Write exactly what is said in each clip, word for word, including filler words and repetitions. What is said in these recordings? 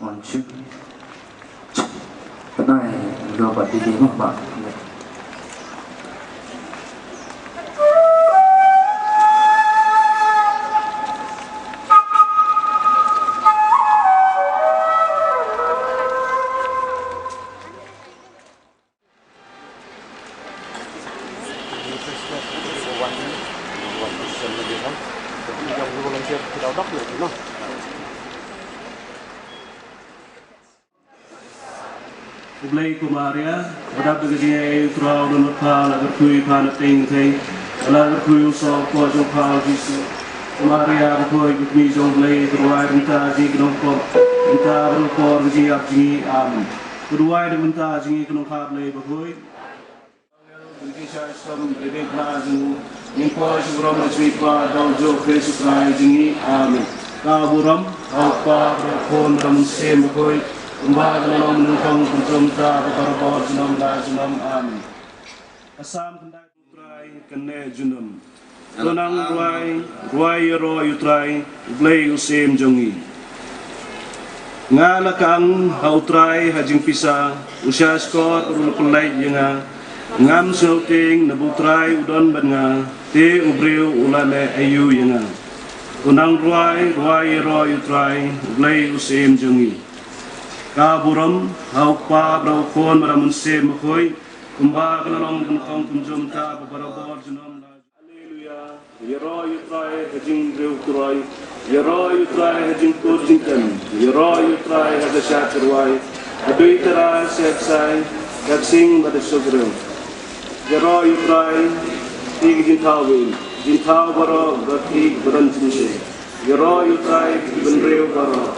One, two. Pynai, dua, ba, didi, ma, ba. U Blei ko Maria, ba dap da ka jingaiei u Trai u don bad pha, la kyrkhu ïa pha na pdeng ki kynthei, la kyrkhu ïa u soh ko jong pha u Jisu. Ko Maria, ba khoi, ka kmie jong u Blei, to duwai na ka bynta jong ngi ki nongpop, mynta bad ha ka por ka jingïap jong ngi. Amen. To duwai na ka bynta jong ngi ki nongkha Blei ba khoi. Ngin poi sha u burom jong u Kpa, da u juh Khrist u Trai jong ngi. Amen. Ka burom ha u Kpa, bad ha u Khun, bad ha u Mynsiem Bakhuid, kumba ka la long mynnyngkong, kumjuh mynta, bad barabor junom la junom. Amen. Ka Salm khyndai. U Trai ka neh junom. To nang rwai, rwai ïaroh ïa u Trai, u Blei u Syiem jong ngi. Nga la kang ha u Trai ha jingpisa, u shahshkor ruh u la pyllait ïa nga. Ngam sngewtieng naba u Trai u don bad nga, te u briew u la leh aïu ïa nga. To nang rwai, rwai ïaroh ïa u Trai, u Blei u Syiem jong ngi. Ka burom ha u Kpa, bad ha u Khun, bad ha u Mynsiem Bakhuid, kumba ka la long mynnyngkong, kumjuh mynta, bad barabor junom la. Haleluia. Ïaroh ïa u Trai ha jingbriew u Trai. Ïaroh ïa u Trai ha jingpur jingtem. Ïaroh ïa u Trai ha ka shad ka rwai. Haduh tara sep sai, ka ksing bad ka shynrang. Ïaroh ïa u Trai, ki jingthaw win, jingthaw baroh, bad ki ba don jingthaw. Ïaroh ïa u Trai, ki bynriew baroh.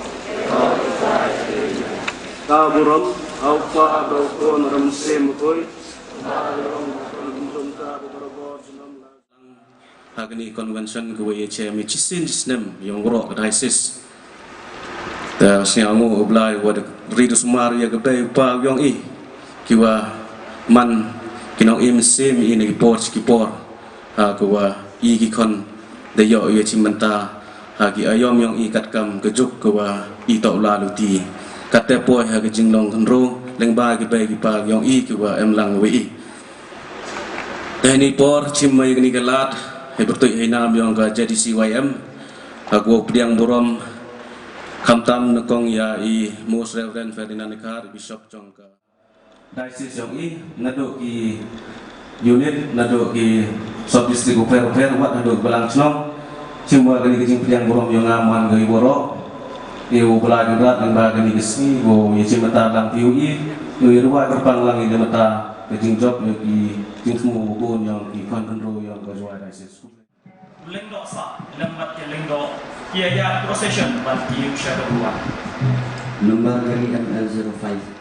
Ka burom ha u Kpa, bad ha u Khun, bad ha u Mynsiem Bakhuid. Ha kane ka convention kaba ïa chem ïa shisien shisnem ïa waroh ka diocese. Te sngewbha U Blai u da ri da sumar ïa ka bei u pa u yong i, kiwa man ki nongïasyllok ïa i na ki por sha ki por. Ha kawa i ki khon da ïoh ïa ka jingmynta ha ki aïom yong i katkam ka juk kawa i toh u la luti. Katte poi ha ka jinglong khynroo lyngba ki bei ki pa yong i kiwa em lang wei i. Te ha kane ka por, shim ïa kane ka lad, hei pyrtuid hei nam yong ka J D C Y M, ha kawa pdiang burom, khamtam nyngkong ïa i Most Reverend Ferdinand Nikhar, Bishop jong ka Diocese yong i, naduh ki unit, naduh ki sub district bapher bapher, wat naduh ki balang chnong, shim ïa kane ka jingpdiang burom yong nga man ka i waroh, i u Blai Kynrad, lyngba kane ka sngi, ko ïa shim mynta lang phi u i, i u ïa duwai kyrpang lang i mynta, ka jingjop ïa ki jingthmu bun yong ki khon khynroo yong ka Jowai Diocese. Lyngdoh sah lem bad ki lyngdoh ki ïa ïa procession bad ki ïa u sha ka duwan. Number K M L zero five.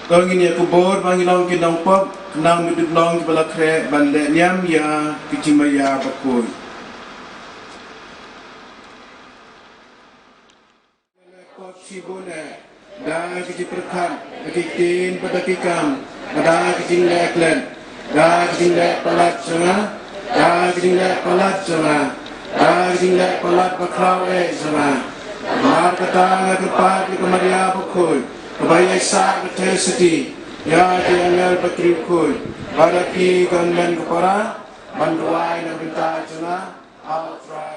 To ngin ïa kubur ba ngin long ki nongpop, khnang ba ngin long kiba la khreh ban leh niam ïa ka jingmaïa bakhuid. Pop shibun eh, da ka jingpyrkhat, da ki ktien bad da ki kam, da ka jingleh klet, da ka jingleh palat jong nga, da ka jingleh palat jong nga, da ka jingleh palat bakhraw eh jong nga. Namar kata nga kyrpad ïa ka Maria bakhuid, kaba ïaisah ka Theisotti, ïa ki angel bad ki riewkhuid, bad ïa phi ko hynmen ko para, ban duwai na ka bynta jong nga. I'll try.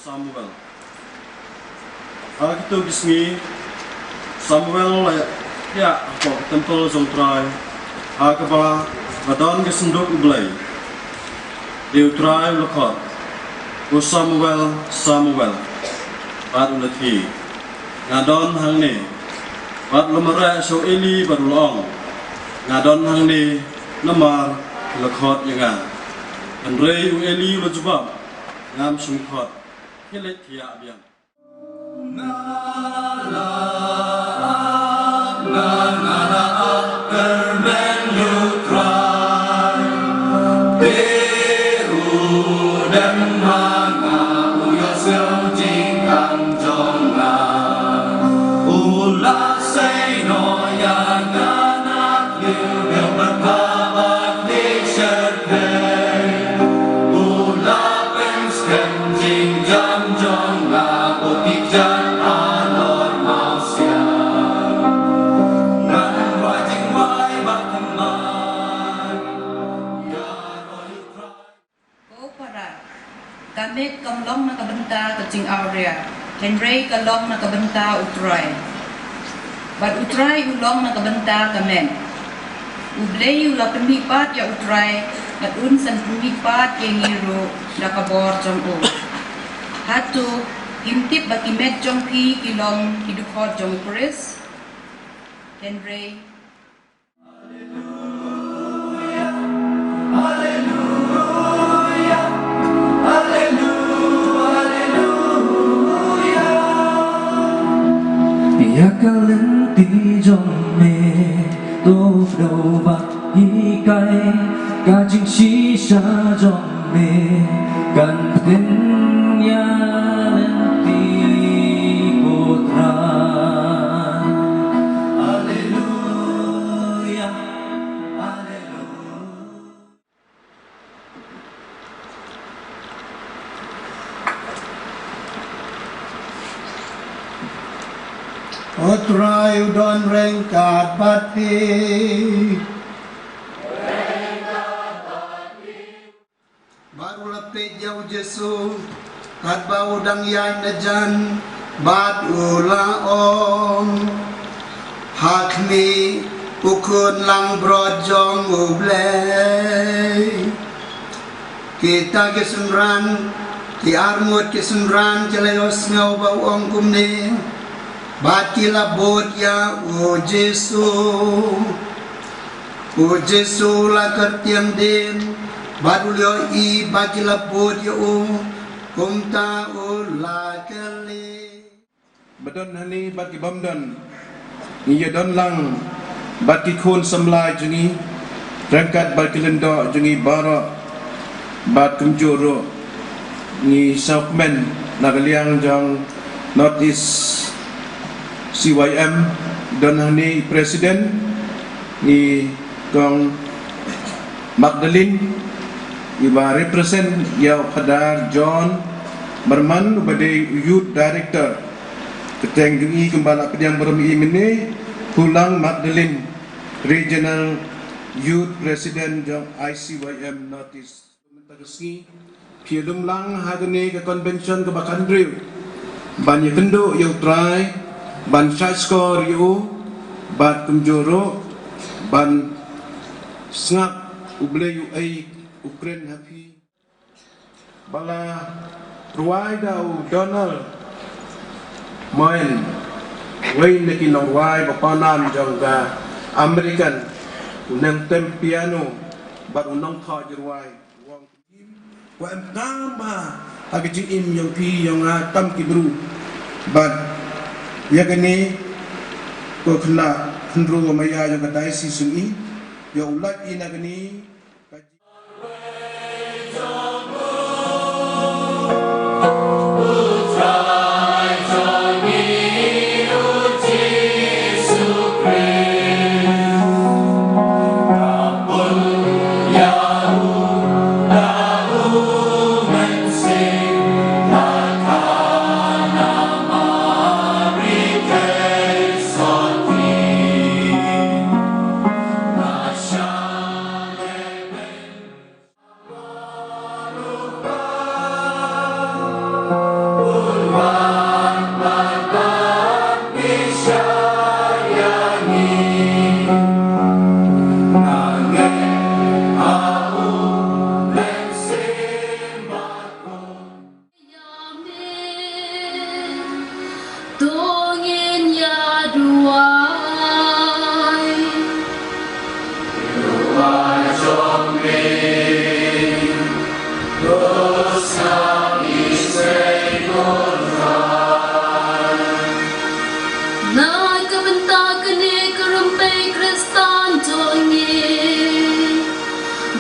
Samuel. Ha kito ki sngi Samuel la ïaid hapoh ka temple jong U Trai, ha kaba la don ka synduk U Blei. Te U Trai u la khot, "Ko Samuel, Samuel." Bad u la ong, "Nga don hangne." Bad u la mareh sha u Eli bad u la ong, "Nga don hangne, namar ki la khot ïa nga." Hynrei u Eli u la jubab, "Ngam shym khot. Khie leit thiah biang." Ko para, ka met kam long na ka bynta ka jingawria, hynrei ka long na ka bynta U Trai. Bad U Trai u long na ka bynta ka met. U Blei u la pynmihpat ïa U Trai, bad un sa pynmihpat ïa ngi ruh da ka bor jong u. Hato ngim tip ba ki met jong phi ki long ki dkhot jong U Khrist? Hynrei Ïa ka lynti jong me, to kdew bad hikai, ka jingshisha jong me kan pynïa lynti, ko Trai. Haleluya, haleluya. O Trai u don ryngkat bad phi. Bad u la peit ïa u Jisu katba u dang ïaid na jan, bad u la ong, "Ha khmih, u Khun langbrot jong U Blei." Kita ki synran, ki arngut ki synran ki la ïohsngew ba u ong kumne, bad ki la bud ïa u Jisu. U Jisu u la kyrtiang dien, bad u la ïohi ba ki la bud ïa u, kumta u la kylli. Ba don hangne bad ki bym don, ngi ïa don lang bad ki khun samla jong ngi, ryngkat bad ki lyngdoh jong ngi baroh, bad kumjuh ruh ngi sngewkmen na ka liang jong North East C Y M, don hangne i President, i Kong Magdalene, iba represent ïa u Phadar John Merman, uba dei u Youth Director. Kyrteng jong i kumba la pdiang burom ïa i mynne, Phulang Magdalene, Regional Youth President jong I C Y M North East. Mynta ka sngi, phi ïalum lang ha kane ka convention kaba khathynriew ban ïakynduh ïa U Trai, ban shahshkor ïa u, bad kumjuh ruh ban sngap U Blei uei u kren ha phi. Ba la rwai da u Donald Moen, uwei na ki nongrwai ba pawnam jong ka American, u nongtem piano bad u nongthoh jingrwai. Wa em kam bha ha ka jingim jong phi jong nga tam ki bru. Bad ïa kane ko khynnah khynroo maya jong ka diocese jong i, ïa u lait i na kane ka Na ka bynta kane ka rympei Khristan jong ngi,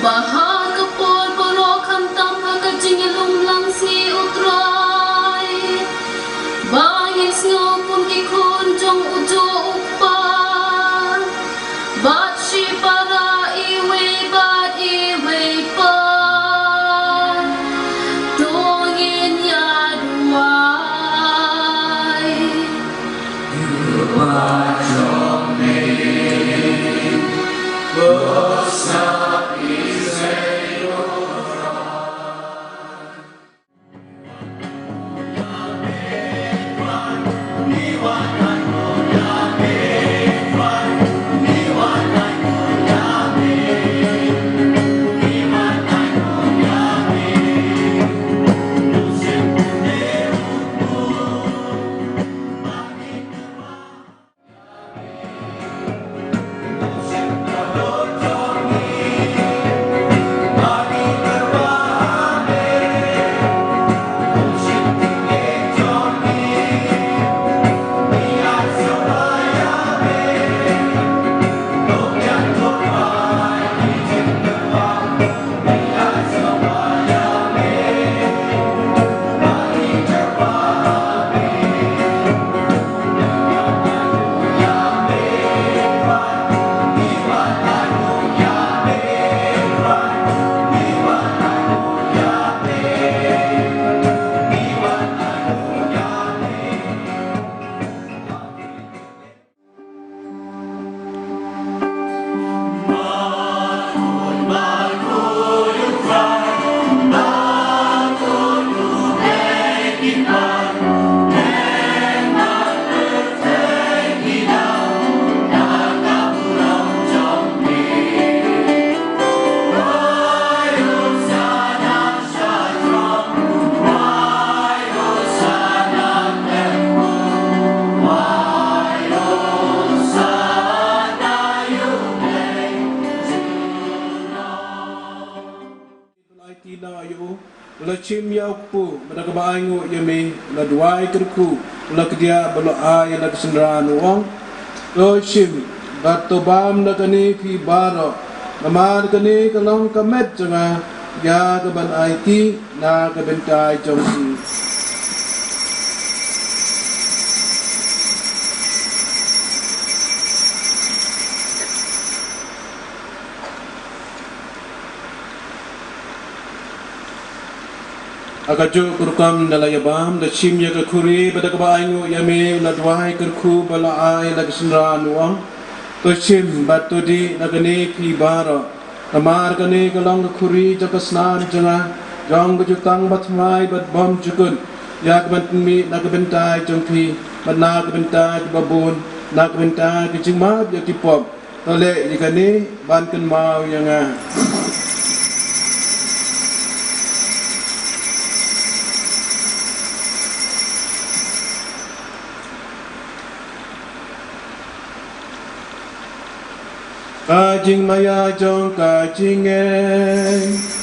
ba ha ka por baroh khamtam ha ka jingïalum lang sngi U Trai, ba ngin sngew kum ki khun jong ujuh U Kpa, bad shipara iwei bad iwei pat, to ngin ïa duwai. Ai ti na ïa u, u la shim ïa u kpu, bad da kaba ainguh ïa me, u la duwai kyrkhu, u la kdiah bad u la ai ïa la ka synran u ong. To shim, bad to bam na kane phi baroh, namar kane ka long ka met jong nga, ïa kaban aiti na ka bynta jong phi. Ha kajuh ka rukom da la ïabam, da shim ïa ka khuri bad da kaba ainguh ïa me, u la duwai, kyrkhu bad la ai ïa la ka synran, u ong: To shim bad to dih na kane phi baroh, namar kane ka long ka khuri jong ka snam jong nga, jong ka jutang bathymmai bad bymjukut, ïa kaban pynmih na ka bynta jong phi bad na ka bynta kiba bun, na ka bynta ka jingmap ïa ki pop. To leh ïa kane ban kynmaw ïa nga. Ka jingmaïa jong ka jingngeit.